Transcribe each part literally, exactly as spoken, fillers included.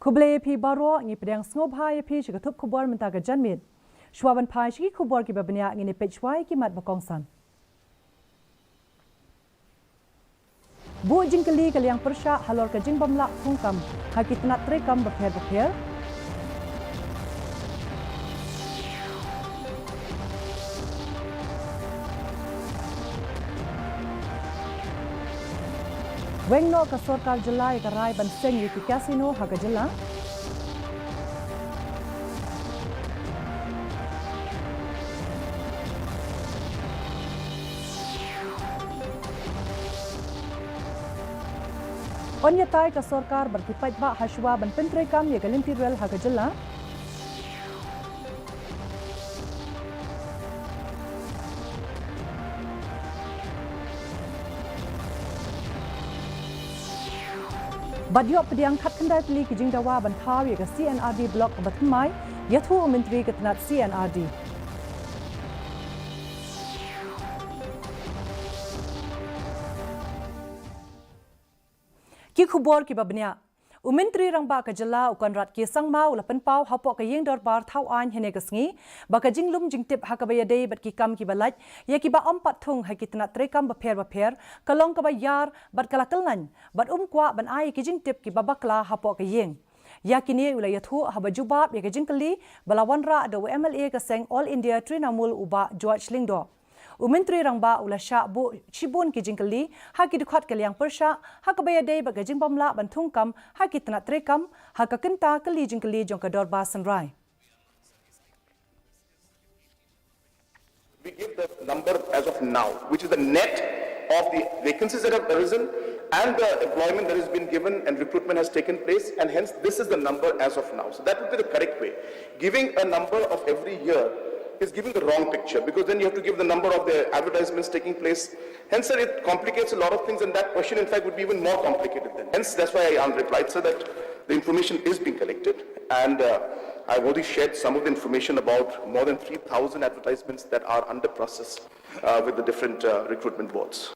Khublei ïa phi baroh, ngi pdiang sngewbha ïa phi sha ka thup khubor mynta ka janmiet. Shuwa ban phai sha ki khubor kiba bniah, ngin ïa peit shuwa ïa ki mat ba kongsan. Buh jingkylli ka liang pyrshah halor ka jingbymlah thungkam ha ki tnat treikam bapher bapher. Weng noh ka sorkar jylla ïa ka rai ban seng ïa ki casino ha ka jylla. Yn ïatai ka sorkar bad ki paidbah ha shuwa ban pyntreikam ïa ka lynti rel ha ka jylla. Bad ïoh pdiang khatkhyndai tylli ki jingdawa ban thaw ïa ka C and R D block kaba thymmai, ïathuh u Myntri ka tnat C and R D. Ki khubor kiba bniah. U Myntri Rangbah ka jylla u Conrad K Sangma u la pynpaw hapoh ka ïing dorbar thaw aiñ hynne ka sngi ba ka jinglum jingtip ha kaba ïadei bad ki kam kiba lait ïa kiba ym pat thung ha ki tnat treikam bapher bapher ka long kaba ïar bad ka la kylleiñ bad um kwah ban ai ki jingtip kiba bakla hapoh ka ïing. Ïa kine u la ïathuh haba jubab ïa ka jingkylli ba la wanrah da u M L A ka seng All India Trinamool u Bah George Lyngdoh. U Myntri Rangbah u la shah buh shibun ki jingkylli ha ki dkhot ka liang pyrshah ha kaba ïadei bad ka jingbymlah ban thungkam ha ki tnat treikam ha ka kynta kylli jingkylli jong ka dorbar synrai. We give the number as of now, which is the net of the vacancies that have arisen and the employment that has been given and recruitment has taken place, and hence this is the number as of now. So that would be the correct way. Giving a number of every year is giving the wrong picture, because then you have to give the number of the advertisements taking place. Hence, sir, it complicates a lot of things, and that question, in fact, would be even more complicated then. Hence, that's why I replied, sir, that the information is being collected, and uh, I've already shared some of the information about more than three thousand advertisements that are under process uh, with the different uh, recruitment boards.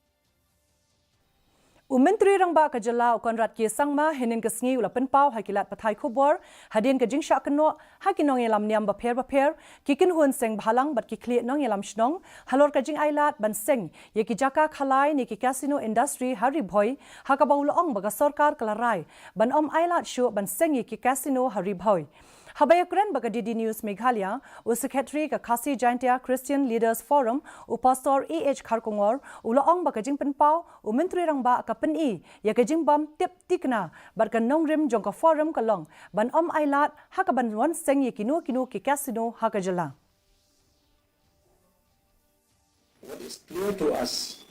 U Myntri Rangbah ka jylla u Conrad K Sangma hynnin ka sngi u la pynpaw ha ki lad pathai khubor hadien ka jingshah kynnoh ha ki nongïalam niam bapher bapher, ki kynhun seng bhalang bad ki khlieh nongïalam shnong halor ka jingailad ban seng ïa ki jaka khalai ne ki casino industry ha Ri Bhoi, ha kaba u la ong ba ka sorkar ka la rai ban ym ailad shuh ban seng ïa ki casino ha Ri Bhoi. Haba ïakren bad ka D D News Meghalaya, u Secretary ka Khasi Jaintia Christian Leaders Forum, u Pastor A H Kharkongor, u la ong ba ka jingpynpaw u Myntri Rangbah ka pyni ïa ka jingbym tip thikna bad ka nongrim jong ka forum ka long ban ym ailad ha kaban wan seng ïa kino kino ki casino ha ka jylla. What is clear to us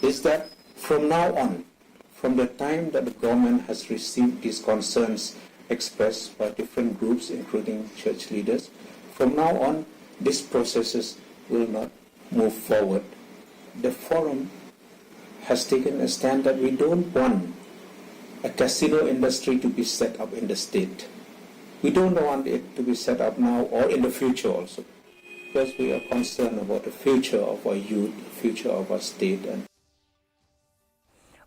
is that from now on, from the time that the government has received these concerns expressed by different groups, including church leaders, from now on, these processes will not move forward. The forum has taken a stand that we don't want a casino industry to be set up in the state. We don't want it to be set up now or in the future also, because we are concerned about the future of our youth, the future of our state. And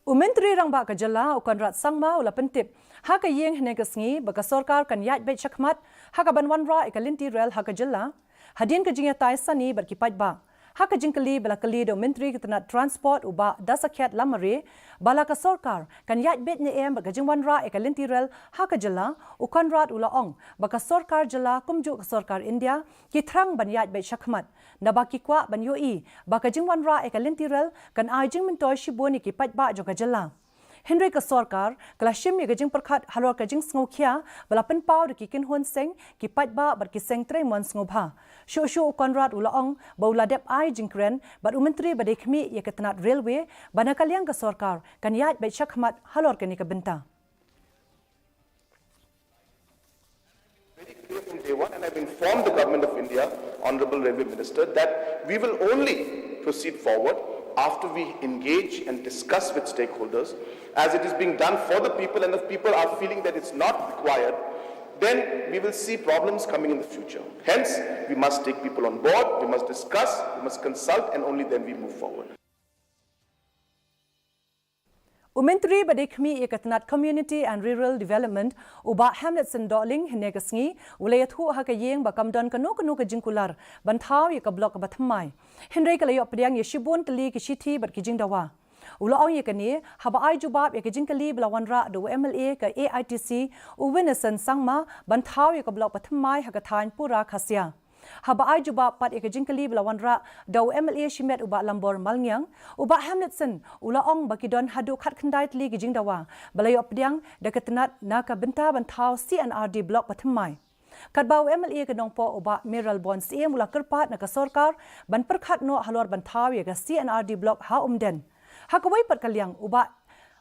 U Myntri Rangbah ka jylla u Conrad Sangma u la pyntip ha ka ïing hynne ka sngi ba ka sorkar kan ïaid beit shakhmat ha kaban wanrah ïa ka lynti rel ha ka jylla. Hadien ka jingïatai sani bad ki paidbah, ha ka jingkylli ba la kylli da u Myntri ka tnat Transport u Bah Dasakhiat Lamare ba la ka sorkar kan ïaid beit ne em bad ka jingwanrah ïa ka lynti rel ha ka jylla, u Conrad u la ong ba ka sorkar jylla kumjuh ka sorkar India ki thrang ban ïaid beit shakhmat, naba ki kwah ban ïohi ba ka jingwanrah ïa ka lynti rel kan ai jingmyntoi shibun ïa ki paidbah jong ka jylla. Hynrei ka sorkar ka la shim ïa ka jingpyrkhat halor ka jingsngewkhia ba la pynpaw da ki kynhun seng, ki paidbah bad ki seng trei mon sngewbha. Shuh shuh u Conrad u la ong ba u la dep ai jingkren bad u Myntri ba dei khmih ïa ka tnat Railway ba na ka liang ka sorkar kan ïaid beit shakhmat halor kane ka bynta. Very clear from day one, and I've informed the Government of India, Honorable Railway Minister, that we will only proceed forward after we engage and discuss with stakeholders, as it is being done for the people, and if people are feeling that it's not required, then we will see problems coming in the future. Hence, we must take people on board, we must discuss, we must consult, and only then we move forward. U Myntri ba dei khmih ïa ka tnat Community and Rural Development, u Bah Hamletson Dohling, hynne ka sngi u la ïathuh ha ka ïing ba kam don kano kano ka jingkular ban thaw ïa ka block ba thymmai. Hynrei ka la ïoh pdiang ïa shibun tylli ki shithi bad ki jingdawa. U la ong ïa kane haba ai jubab ïa ka jingkylli ba la wanrah da u M L A ka A I T C, u Winison Sangma, ban thaw ïa ka block ba thymmai ha ka thaiñ Pura Khasia. Haba ai jubab pat ïa ka jingkylli ba la wanrah da u M L A shimet u Bah Lambor Malngiang, u Bah Hamletson u la ong ba ki don haduh khatkhyndai tylli ki jingdawa ba la ïoh pdiang da ka tnat na ka bynta ban thaw C and R D block ba thymmai. Katba u M L A ka Nongpoh u Bah Mayralborn Syiem u la kyrpad na ka sorkar ban pyrkhat noh halor ban thaw ïa ka C and R D block ha Umden. Ha kawei pat ka liang, u Bah,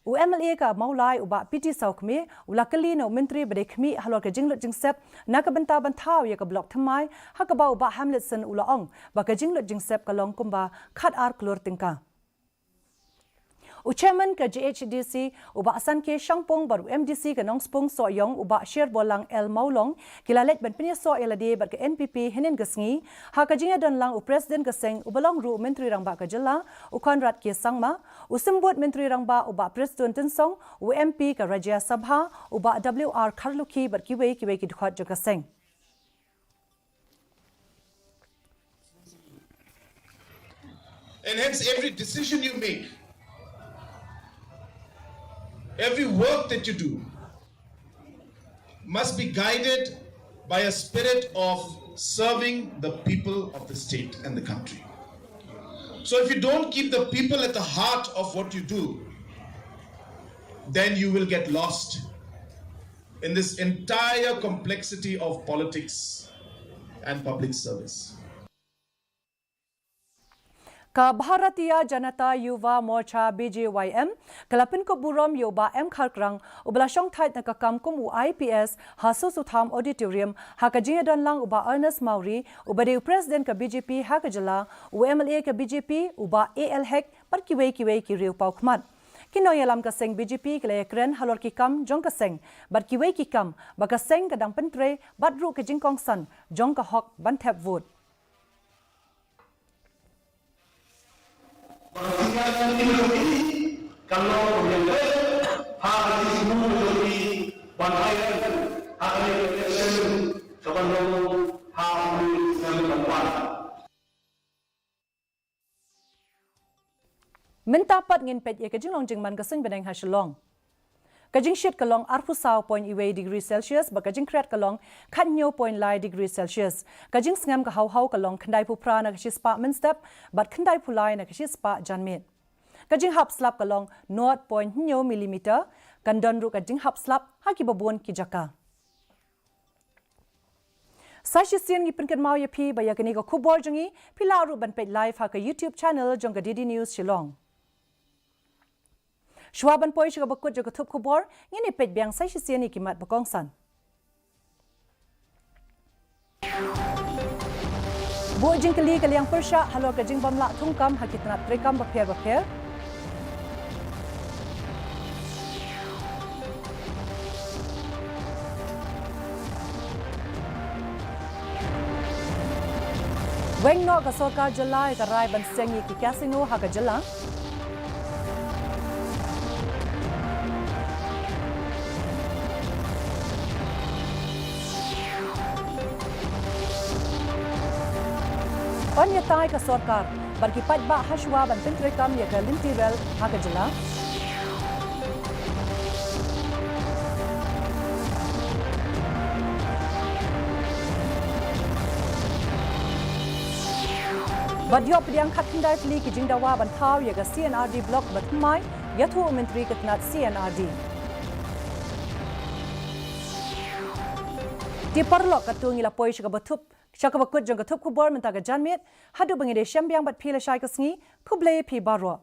u M L A ka Mawlai u Bah P T Sawkmie u la kylli na u Myntri ba dei khmih halor ka jinglut jingsep na ka bynta ban thaw ïa ka block thymmai, ha kaba u Bah Hamletson u la ong ba ka jinglut jingsep ka long kumba khatar klur tyngka. U Chairman ka J H D C u Bah Sanke Shangpung bad u M D C ka Nongspung Sohiong u Bah Sherbolang L Mawlong ki la leit ban pynïasoh ïa lade bad ka N P P hynnin ka sngi ha ka jingïadonlang u President ka seng uba long ruh u Myntri Rangbah ka jylla, u Conrad K Sangma, u Symbud Myntri Rangbah u Bah Prestone Tynsong, u M P ka Rajya Sabha u Bah W R Kharlukhi bad kiwei kiwei ki dkhot jong ka seng. And hence, every decision you make, every work that you do, must be guided by a spirit of serving the people of the state and the country. So, if you don't keep the people at the heart of what you do, then you will get lost in this entire complexity of politics and public service. Ka Bharatiya Janata Yuva Morcha, B J Y M, ka la pynkup burom ïa u Bah M Kharkrang, uba la shongthait na ka kam kum u I P S ha Soso Tham Auditorium, ha ka jingïadonlang u Bah Ernest Mawrie, uba dei u President ka B J P ha ka jylla, u M L A ka B J P u Bah A L Hek, bad kiwei kiwei ki riewpawkhmat. Ki nongïalam ka seng B J P ki la ïakren halor ki kam jong ka seng bad kiwei ki kam ba ka seng ka dang pyntrei bad ruh ka jingkongsan jong ka hok ban thep vote. Mynta pat ngin peit ïa ka jinglong jingman ka suiñ bneng ha Shillong. Ka jingshit ka long arphew saw point wei degree Celsius bad ka jingkhriat ka long khathynñiew point lai degree Celsius. Ka jingsngem ka haw haw ka long khyndaiphew phra na ka shispah mynstep bad khyndaiphew lai na ka shispah janmiet. Ka jinghap slap ka long nought point hynñiew millimeter, kan don ruh ka jinghap slap ha kiba bun ki jaka. Sa shisien ngi pynkynmaw ïa phi ba ïa kane ka khubor jong ngi phi lah ruh ban peit live ha ka YouTube channel jong ka D D News Shillong. Shuwa ban poi sha kaba kut jong ka thup khubor, ngin ïa peit biang sa shisien ïa ki mat ba kongsan. Buh jingkylli ka liang pyrshah halor ka jingbymlah thungkam ha ki tnat treikam bapher bapher. Weng noh ka sorkar jylla ïa ka rai ban seng ïa ki casino ha ka jylla. Yn ïatai ka sorkar bad ki paidbah ha shuwa ban pyntreikam ïa ka lynti rel ha ka jylla. Bad ïoh pdiang khatkhyndai tylli ki jingdawa ban thaw ïa ka C and R D block bathymmai, ïathuh u Myntri ka tnat C and R D. Te paralok, katto ngi la poi sha kaba thup, sha kaba kut jong ka thup khubor mynta ka janmiet. Haduh ba ngin ïashem biang bad phi lashai ka sngi, khublei phi baroh.